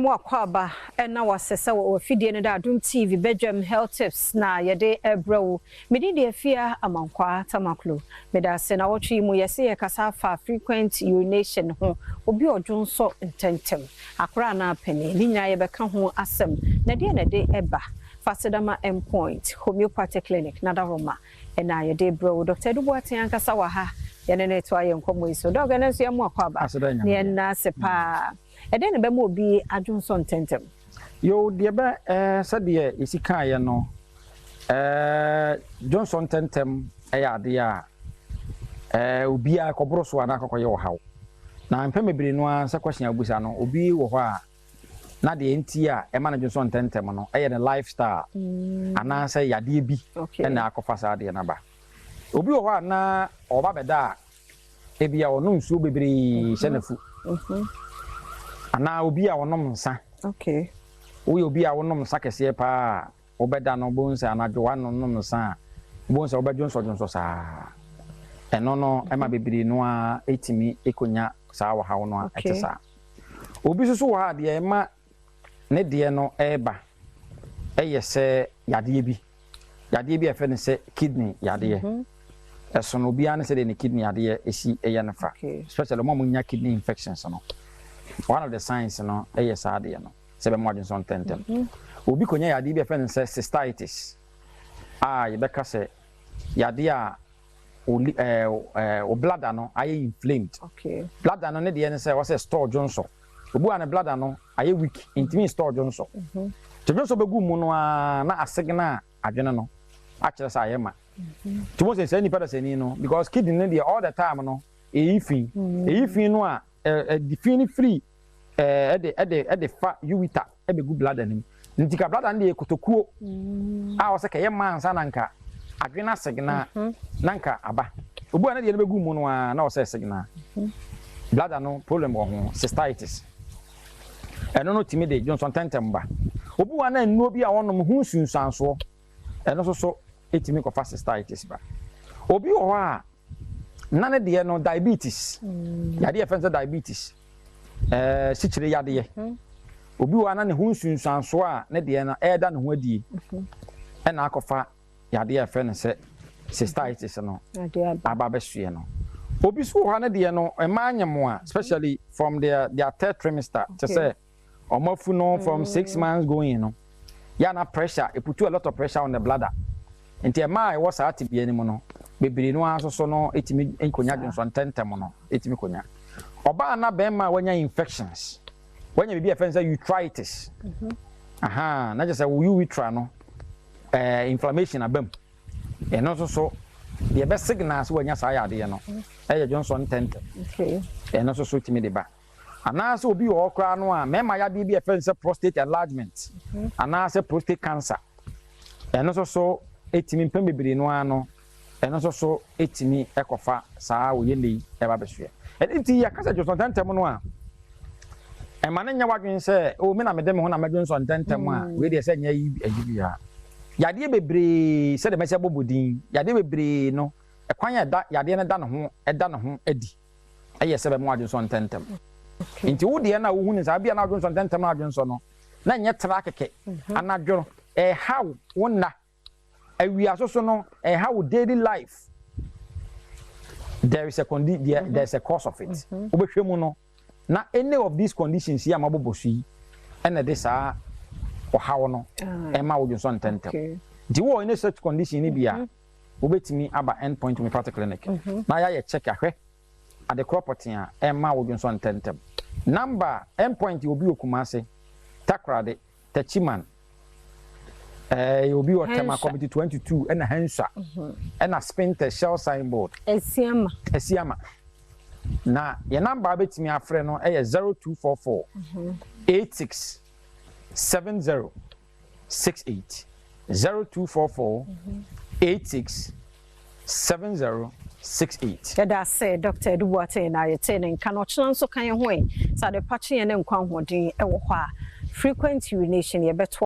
Memu akɔ ɛna wasɛ sɛ wɔ afidie no da Adom TV bedwam health tips na yɛde ɛbrɛ wo. Mede deɛ Afia Amankwa Tamaklo. Meda ase na wɔtwe mu yɛsɛ yɛkasa afa frequent urination ho, obi ɔdwo nsɔ ntɛntɛm, akora anaa panin, ne nyinaa yɛbɛka ho asɛm na deɛ na ɛde ɛba. Fasedama Endpoint Homeopathic Clinic na Daroma ɛna yɛde brɛ wo. Dr. Edu Boateng ankasa wɔ ha, yɛne ne to ayɛ nkɔmmɔ yi so. Doc, ɛno nso yɛmu akɔ aba. Aseda Nyame. Ne yɛnna ase paa. Ɛdɛn na bɛma obi adwo nsɔ ntɛntɛm? Yo, deɛ bɛ sɛdeɛ yɛsi kaeɛ no, dwonsɔ ntɛntɛm ɛyɛ adeɛ a obiara kɔboro so a na akɔkɔyɛ ɔhaw. Na mpɛn bebree no ara sɛ question a wobusa no, obi wɔ hɔ a na deɛ nti a ɛma no dwonsɔ ntɛntɛm no ɛyɛ ne lifestyle anaasɛ yadeɛ bi ɛna akɔfa saa adeɛ no aba. Obi wɔ hɔ a na ɔba bɛda a, ebi a ɔnom nsuo bebree hyɛ n'afu, anaa obi a ɔnom nsa. Woyɛ obi a wonom nsa kɛseɛ paa a, wobɛda no, wobɛhu sɛ anadwo woanonom nsa a, wobɛhu sɛ wobɛdwonsɔdwonsɔ saa. Ɛno no ɛma bebree no a ɛtumi ɛkɔnya saa ɔhaw no a ɛte saa. Obi nso so wɔ ha a, deɛ ɛma ne deɛ no ɛreba ɛyɛ sɛ yadeɛ bi a yɛfrɛ no sɛ kidney yadeɛ. Ɛso no, obiara ne sɛdeɛ ne kidney yadeɛ ɛsi ɛyɛ no fa. Especially ɔmo a monya kidney infections no, one of the signs no ɛyɛ saa adeɛ no sɛ bɛma wadwonsɔ ntɛntɛm. Obi kɔnya yadeɛ bi a yɛfrɛ no sɛ cystitis a, yɛbɛka sɛ yadeɛ a oli ɛɛ ɛɛ o bladder no ayɛ inflamed. Bladder no ne deɛ ne sɛ wɔsɛ store dwonsɔ. Obi wa ne bladder no ayɛ weak, ntumi store dwonsɔ, nti dwonsɔ bɛgu mu no ara na asegena a adwene no akyerɛ sɛ ayɛ ma. Nti mo sɛ sɛ nipa da sani no, because kidney no deɛ, all the time no ɛyi fi, ɛyi fi no a ɛ ɛdi fi no firi ɛde fa ureter ɛbɛgu bladder no mu. Nti ka bladder no deɛ, kotokuo a wɔsɛ kɛyɛ mmaa nsa na nka adwene asegena na nka aba. Obi a ne deɛ no bɛgu mu no ara na ɔsɛ segena bladder no problem wɔ ho, cystitis, ɛno no tumi de dwonsɔ ntɛntɛm ba. Obi wa na nnuro bi a wɔnom ho nsunsuansoɔ, ɛno nso so ɛtumi kɔfa cystitis ba. Obi wɔ hɔ a na ne deɛ no diabetes yadeɛ, yɛfrɛ no sɛ diabetes, sikyire yadeɛ. Obi wɔ hɔ a na ne ho nsunsuansoɔ a ne deɛ no ɛɛda ne ho adie ɛna akɔfa yadeɛ a yɛfrɛ no sɛ cystitis no Adeɛ aba. Aba abɛsoɛ no. Obi so wɔ hɔ a ne deɛ no mmaa nyem a, especially from their third trimester, kyɛ sɛ ɔmo afu no from 6 months going no, yɛ na pressure e put a lot of pressure on the bladder. Nti mmaa a ɛwɔ saa tebea no mu no bebree no ara nso so no etumi nkonya dwonsɔ ntɛntɛm no. Etumi konya ɔbaa na bɛrima a wanya infections, wanya biribi a yɛfrɛ no sɛ urethritis. Aha na kyerɛ sɛ wo urethra no inflammation aba mu. Ɛno nso so deɛ ɛbɛ signal sɛ wanya saa yadeɛ no ɛyɛ dwonsɔ ntɛntɛm. Ɛno nso so tumi de ba. Anaasɛ obi wɔ hɔ koraa no a mmarima yadeɛ bi a yɛfrɛ no sɛ prostate enlargement anaasɛ prostate cancer, ɛno nso so ɛtumi mpɛn bebree no ara no, ɛno nso so ɛtumi ɛkɔfa saa oyɛ ne yi ɛba bɛsoɛ. Ɛno nti yɛka sɛ dwonsɔ ntɛntɛm no a, ɛma ne nyɛ wadwene sɛ o me na mede me ho na mɛdwonsɔ ntɛntɛm a, wei deɛ sɛ nyɛ yi ayi biara. Yadeɛ bebree, sɛdeɛ mɛsɛ bɔbɔ din, yadeɛ bebree no, ɛkwan a ɛda yadeɛ no da ne ho ɛda ne ho adi ɛyɛ sɛ bɛma wadwonsɔ ntɛntɛm. Nti wo deɛ no a wohu ne saa bia na adwonsɔ ntɛntɛm no, adwonsɔ no na nyɛ tra kɛkɛ anadwo no, ɛhaw wo nna, awia so so no ɛhaw wo daily life. There is a cause of it. Wobɛhwɛ mu no na any of these conditions yi a mabobɔ so yi ɛna de saa ɔhaw no ɛma wo dwonsɔ ntɛntɛm. Nti wowɔ any such condition ni bi a, wobɛtumi aba End Point Homeopathic Clinic na yɛayɛ check ahwɛ adekorɔ pɔtee a ɛma wo dwonsɔ ntɛntɛm. Number End Point, obi wɔ Kumase, Takoradi, Techiman, obi wɔ Tema Community 22, ɛna Hansua, ɛna Spintex Shell signboard. Esiama. Esiama. Na yɛn number a wobɛtumi afrɛ no ɛyɛ 0244 86 70 68, 0244 86 70 68. Yɛda ase, Dr. Edu Boateng, na yɛtee ne nka no. Ɔkyena nso ka yɛn ho ɛ sɛ ade pa kye yɛn ne nkwa ahoɔden ɛwɔ hɔ a, frequent urination yɛbɛto.